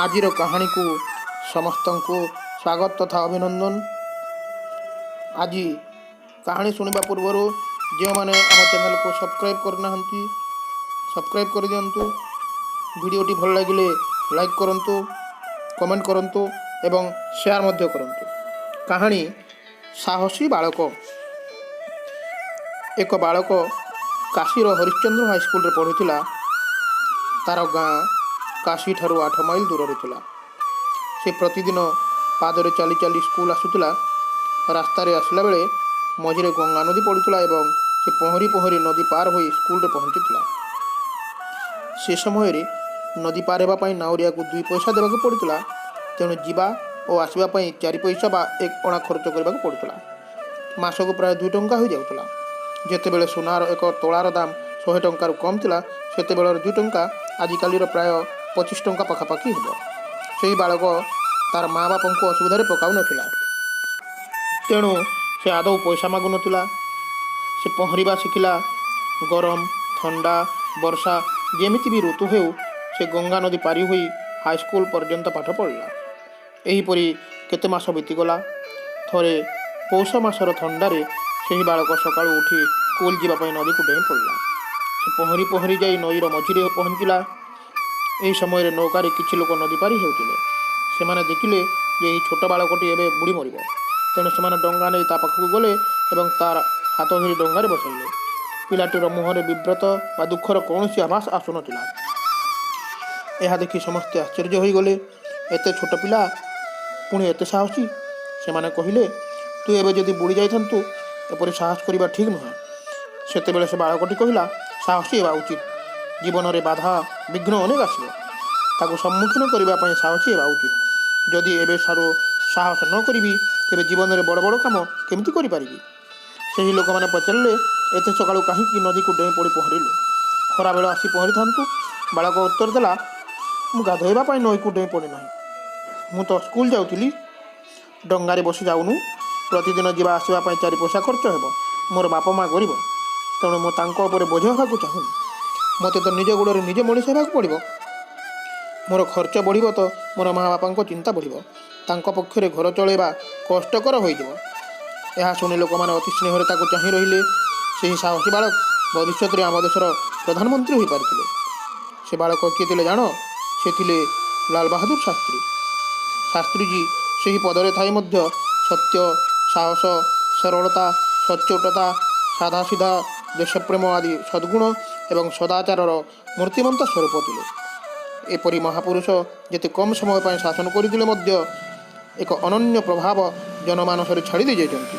ଆଜିର କାହାଣୀକୁ ସମସ୍ତଙ୍କୁ ସ୍ୱାଗତ ତଥା ଅଭିନନ୍ଦନ। ଆଜି କାହାଣୀ ଶୁଣିବା ପୂର୍ବରୁ ଯେଉଁମାନେ ଆମ ଚ୍ୟାନେଲକୁ ସବସ୍କ୍ରାଇବ୍ କରିନାହାନ୍ତି, ସବସ୍କ୍ରାଇବ୍ କରିଦିଅନ୍ତୁ। ଭିଡ଼ିଓଟି ଭଲ ଲାଗିଲେ ଲାଇକ୍ କରନ୍ତୁ, କମେଣ୍ଟ କରନ୍ତୁ ଏବଂ ସେୟାର ମଧ୍ୟ କରନ୍ତୁ। କାହାଣୀ ସାହସୀ ବାଳକ। ଏକ ବାଳକ କାଶୀର ହରିଶ୍ଚନ୍ଦ୍ର ହାଇସ୍କୁଲରେ ପଢ଼ୁଥିଲା। ତାର ଗାଁ କାଶୀଠାରୁ 8 ମାଇଲ ଦୂରରେ ଥିଲା। ସେ ପ୍ରତିଦିନ ପାଦରେ ଚାଲି ଚାଲି ସ୍କୁଲ ଆସୁଥିଲା। ରାସ୍ତାରେ ଆସିଲା ବେଳେ ମଝିରେ ଗଙ୍ଗା ନଦୀ ପଡ଼ୁଥିଲା ଏବଂ ସେ ପହଁରି ପହଁରି ନଦୀ ପାର ହୋଇ ସ୍କୁଲରେ ପହଞ୍ଚୁଥିଲା। ସେ ସମୟରେ ନଦୀ ପାର ହେବା ପାଇଁ ନାଉରିଆକୁ 2 ପଇସା ଦେବାକୁ ପଡ଼ୁଥିଲା। ତେଣୁ ଯିବା ଓ ଆସିବା ପାଇଁ 4 ପଇସା ବା 1 ଅଣା ଖର୍ଚ୍ଚ କରିବାକୁ ପଡ଼ୁଥିଲା। ମାସକୁ ପ୍ରାୟ 2 ଟଙ୍କା ହୋଇଯାଉଥିଲା। ଯେତେବେଳେ ସୁନାର ଏକ ତୋଳାର ଦାମ 100 ଟଙ୍କାରୁ କମ୍ ଥିଲା, ସେତେବେଳର 2 ଟଙ୍କା ଆଜିକାଲିର ପ୍ରାୟ 25 ଟଙ୍କା ପାଖାପାଖି ହେବ। ସେହି ବାଳକ ତାର ମା ବାପାଙ୍କୁ ଅସୁବିଧାରେ ପକାଉନଥିଲା। ତେଣୁ ସେ ଆଦୌ ପଇସା ମାଗୁନଥିଲା। ସେ ପହଁରିବା ଶିଖିଲା। ଗରମ, ଥଣ୍ଡା, ବର୍ଷା, ଯେମିତି ବି ଋତୁ ହେଉ, ସେ ଗଙ୍ଗା ନଦୀ ପାରି ହୋଇ ହାଇସ୍କୁଲ ପର୍ଯ୍ୟନ୍ତ ପାଠ ପଢ଼ିଲା। ଏହିପରି କେତେ ମାସ ବିତିଗଲା। ଥରେ ପୌଷ ମାସର ଥଣ୍ଡାରେ ସେହି ବାଳକ ସକାଳୁ ଉଠି ସ୍କୁଲ ଯିବା ପାଇଁ ନଦୀକୁ ଡେଇଁ ପଡ଼ିଲା। ସେ ପହଁରି ପହଁରି ଯାଇ ନଈର ମଝିରେ ପହଞ୍ଚିଲା। ଏହି ସମୟରେ ନୌକାରେ କିଛି ଲୋକ ନଦୀ ପାରି ହେଉଥିଲେ। ସେମାନେ ଦେଖିଲେ ଯେ ଏହି ଛୋଟ ବାଳକଟି ଏବେ ବୁଡ଼ି ମରିବ। ତେଣୁ ସେମାନେ ଡଙ୍ଗା ନେଇ ତା ପାଖକୁ ଗଲେ ଏବଂ ତାର ହାତ ଧରି ଡଙ୍ଗାରେ ବସାଇଲେ। ପିଲାଟିର ମୁହଁରେ ବିବ୍ରତ ବା ଦୁଃଖର କୌଣସି ଆଭାସ ଆସୁନଥିଲା। ଏହା ଦେଖି ସମସ୍ତେ ଆଶ୍ଚର୍ଯ୍ୟ ହୋଇଗଲେ। ଏତେ ଛୋଟ ପିଲା ପୁଣି ଏତେ ସାହସୀ! ସେମାନେ କହିଲେ, "ତୁ ଏବେ ଯଦି ବୁଡ଼ି ଯାଇଥାନ୍ତୁ, ଏପରି ସାହସ କରିବା ଠିକ୍ ନୁହେଁ।" ସେତେବେଳେ ସେ ବାଳକଟି କହିଲା, "ସାହସୀ ହେବା ଉଚିତ। ଜୀବନରେ ବାଧା ବିଘ୍ନ ଅନେକ ଆସିବ। ତାକୁ ସମ୍ମୁଖୀନ କରିବା ପାଇଁ ସାହସୀ ହେବା ଉଚିତ। ଯଦି ଏବେ ଠାରୁ ସାହସ ନ କରିବି, ତେବେ ଜୀବନରେ ବଡ଼ ବଡ଼ କାମ କେମିତି କରିପାରିବି?" ସେହି ଲୋକମାନେ ପଚାରିଲେ, "ଏତେ ସକାଳୁ କାହିଁକି ନଦୀକୁ ଡେଇଁ ପଡ଼ି ପହଁରିଲୁ? ଖରାବେଳ ଆସି ପହଁରିଥାନ୍ତୁ।" ବାଳକ ଉତ୍ତର ଦେଲା, "ମୁଁ ଗାଧୋଇବା ପାଇଁ ନଈକୁ ଡେଇଁ ପଡ଼ି ନାହିଁ। ମୁଁ ତ ସ୍କୁଲ ଯାଉଥିଲି।" "ଡଙ୍ଗାରେ ବସି ଯାଉନୁ। ପ୍ରତିଦିନ ଯିବା ଆସିବା ପାଇଁ 4 ପଇସା ଖର୍ଚ୍ଚ ହେବ। ମୋର ବାପା ମା ଗରିବ। ତେଣୁ ମୁଁ ତାଙ୍କ ଉପରେ ବୋଝ ହେବାକୁ ଚାହୁଁନି। ମୋତେ ତ ନିଜ ଗୋଡ଼ରେ ନିଜେ ମଣିଷ ହେବାକୁ ପଡ଼ିବ। ମୋର ଖର୍ଚ୍ଚ ବଢ଼ିବ ତ ମୋର ମା ବାପାଙ୍କ ଚିନ୍ତା ବଢ଼ିବ। ତାଙ୍କ ପକ୍ଷରେ ଘର ଚଳାଇବା କଷ୍ଟକର ହୋଇଯିବ।" ଏହା ଶୁଣି ଲୋକମାନେ ଅତି ସ୍ନେହରେ ତାକୁ ଚାହିଁ ରହିଲେ। ସେହି ସାହସୀ ବାଳକ ଭବିଷ୍ୟତରେ ଆମ ଦେଶର ପ୍ରଧାନମନ୍ତ୍ରୀ ହୋଇପାରିଥିଲେ। ସେ ବାଳକ କିଏ ଥିଲେ ଜାଣ? ସେ ଥିଲେ ଲାଲ ବାହାଦୁର ଶାସ୍ତ୍ରୀ। ଶାସ୍ତ୍ରୀଜୀ ସେହି ପଦରେ ଥାଇ ମଧ୍ୟ ସତ୍ୟ, ସାହସ, ସରଳତା, ସଚ୍ଚୋଟତା, ସାଧାସିଧା, ଦେଶପ୍ରେମ ଆଦି ସଦ୍ଗୁଣ ଏବଂ ସଦାଚାରର ମୂର୍ତ୍ତିମନ୍ତ ସ୍ୱରୂପ ଥିଲେ। ଏପରି ମହାପୁରୁଷ ଯେତେ କମ୍ ସମୟ ପାଇଁ ଶାସନ କରିଥିଲେ ମଧ୍ୟ ଏକ ଅନନ୍ୟ ପ୍ରଭାବ ଜନମାନସରେ ଛାଡ଼ି ଦେଇଯାଇଛନ୍ତି।